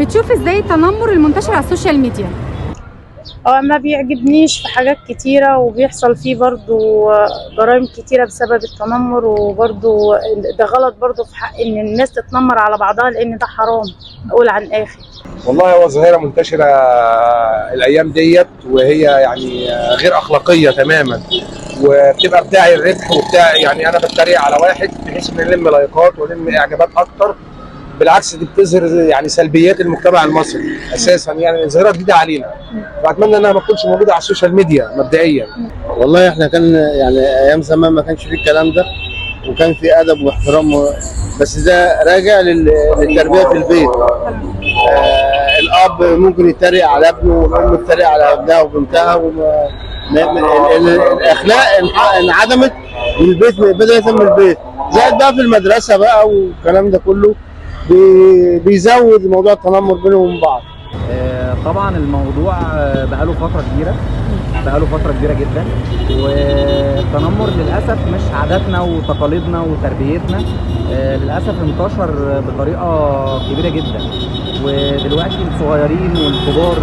بتشوف ازاي التنمر المنتشر على ال social media؟ اه، ما بيعجبنيش في حاجات كتيرة، وبيحصل فيه برضو جرائم كتيرة بسبب التنمر، وبرضو ده غلط برضو في حق ان الناس تتنمر على بعضها، لان ده حرام اقول عن اخر. والله هو ظاهرة منتشرة الأيام ديت، وهي يعني غير أخلاقية تماما، وبتبقى بتاع الربح وبتاع، يعني أنا بتريق على واحد بحيث إن نلم لايكات ونلم إعجابات أكتر. بالعكس دي بتظهر يعني سلبيات المجتمع المصري أساسا، يعني ظاهرة جديدة علينا، فأتمنى إنها ما تكونش موجودة على ال social media مبدئيا. والله احنا كان يعني ايام زمان ما كانش فيه الكلام ده، وكان في ادب واحترام بس ده راجع للتربية في البيت. الاب ممكن يتريق على ابنه، والام تتريق على ابنها وبنتها، الاخلاق انعدمت من البيت، بداية من البيت، زائد بقى في المدرسة بقى والكلام ده كله بيزود موضوع التنمر بينهم وبين بعض. طبعا الموضوع بقاله فترة كبيرة، بقاله فترة كبيرة جدا، والتنمر للأسف مش عاداتنا وتقاليدنا وتربيتنا. للأسف انتشر بطريقة كبيرة جدا، ودلوقتي الصغيرين والكبار،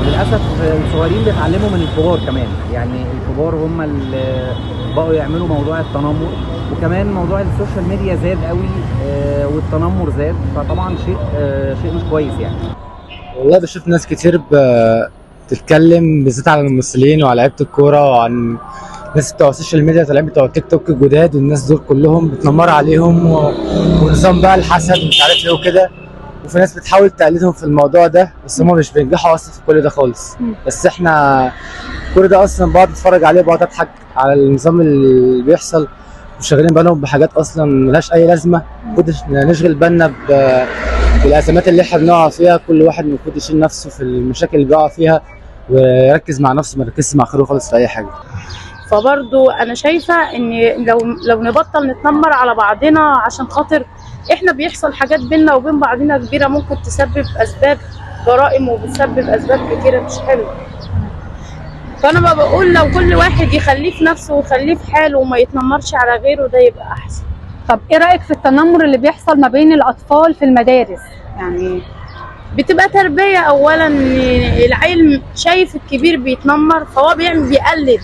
وللأسف الصغيرين بيتعلموا من الكبار كمان، يعني الكبار هم اللي بقوا يعملوا موضوع التنمر، وكمان موضوع ال social media زاد قوي، والتنمر زاد، فطبعا شيء مش كويس يعني. والله بشوف ناس كتير بتتكلم بالذات على الممثلين وعلى لعيبة الكورة وعن الناس بتوع ال social media، طالعين بتوع التيك توك الجداد، والناس دول كلهم بتنمر عليهم ونظام بقى الحسد ومش عارف ايه وكده، وفي ناس بتحاول تقلدهم في الموضوع ده، بس هم مش بينجحوا اصلا في كل ده خالص. بس احنا كل ده اصلا بقعد اتفرج عليه، بقعد اضحك على النظام اللي بيحصل، وشغالين بالهم بحاجات اصلا ملهاش اي لازمه. المفروض نشغل بالنا بالازمات اللي احنا بنقع فيها، كل واحد المفروض يشيل نفسه في المشاكل اللي بيقع فيها ويركز مع نفسه، ما يركزش مع خيره خالص في اي حاجة. فبرضو انا شايفة ان لو نبطل نتنمر على بعضنا، عشان خاطر احنا بيحصل حاجات بينا وبين بعضنا كبيرة، ممكن تسبب اسباب جرائم وبتسبب اسباب كتيرة مش حلوة. فانا ما بقول لو كل واحد يخليه في نفسه ويخليه في حاله وما يتنمرش على غيره، ده يبقى احسن. طب ايه رأيك في التنمر اللي بيحصل ما بين الأطفال في المدارس؟ يعني بتبقى تربية اولا، العيل شايف الكبير بيتنمر فهو بيعمل بيقلد،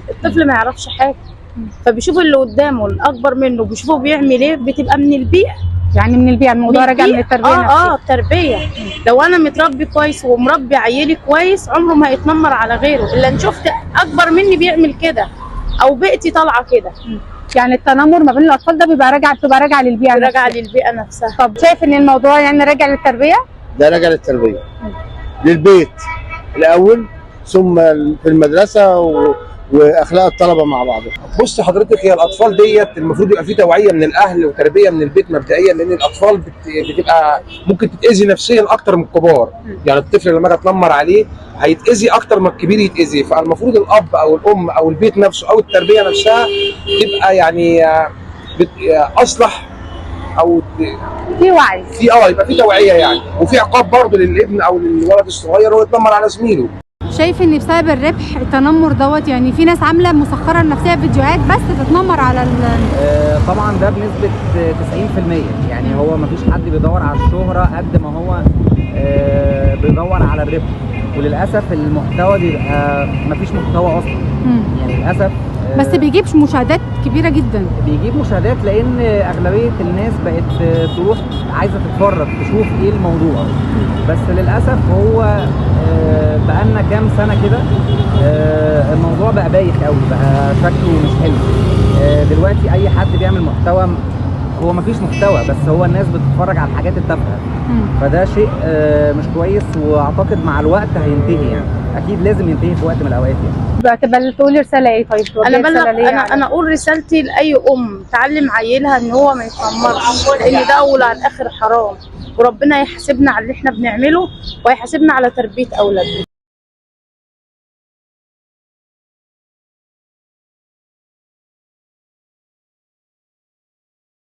الطفل ما يعرفش حاجة، فبيشوف اللي قدامه الاكبر منه بيشوفه بيعمل ايه، بتبقى من البيئة. يعني من البيئة، الموضوع راجع من التربية نفسها. التربية. لو انا متربي كويس ومربي عيالي كويس، عمره ما هيتنمر على غيره، الا ان شفت اكبر مني بيعمل كده او بيئتي طالعة كده. يعني التنمر ما بين الأطفال ده بيبقى راجع، بتبقى راجع للبيئة راجع نفسها. للبيئة نفسها. طب شايف ان الموضوع يعني راجع للتربية؟ ده راجع للتربية، للبيت الاول، ثم في المدرسة واخلاق الطلبة مع بعضهم. بص حضرتك، هي الاطفال ديت المفروض يبقى في توعيه من الاهل وتربيه من البيت مبدئيا، لان الاطفال بتبقى ممكن تتاذي نفسيا اكتر من الكبار. يعني الطفل لما اجي اتنمر عليه هيتاذي اكتر ما الكبير يتاذي، فالمفروض الاب او الام او البيت نفسه او التربية نفسها تبقى يعني اصلح او في وعي، في يبقى في توعيه يعني، وفي عقاب برضه للابن او للولد الصغير هو يتنمر على زميله. شايف ان بسبب الربح التنمر دوت، يعني في ناس عامله مسخرة لنفسها فيديوهات بس تتنمر على طبعا ده بنسبة 90%، يعني هو مفيش حد بيدور على الشهرة قد ما هو بيدور على الربح، وللأسف المحتوى بيبقى مفيش محتوى أصلا. يعني للأسف بس بيجيب مشاهدات كبيرة جدا. بيجيب مشاهدات لأن أغلبية الناس بقت تروح عايزة تتفرج تشوف إيه الموضوع، بس للأسف هو بقالنا كام سنة كده الموضوع بقى بايخ قوي، بقى شكله مش حلو. دلوقتي أي حد بيعمل محتوى، هو مفيش محتوى، بس هو الناس بتتفرج على الحاجات التافهة، فده شيء مش كويس، وأعتقد مع الوقت هينتهي، يعني أكيد لازم ينتهي في وقت من الأوقات يعني. بقى تبقى تقولي رسالة ايه؟ طيب توجهي انا بلغ رسالة ليه انا اقول رسالتي لاي ام تعلم عيلها ان هو ما يتنمرش، لان ده اول على الاخر حرام، وربنا يحاسبنا على اللي احنا بنعمله ويحاسبنا على تربيه اولادنا.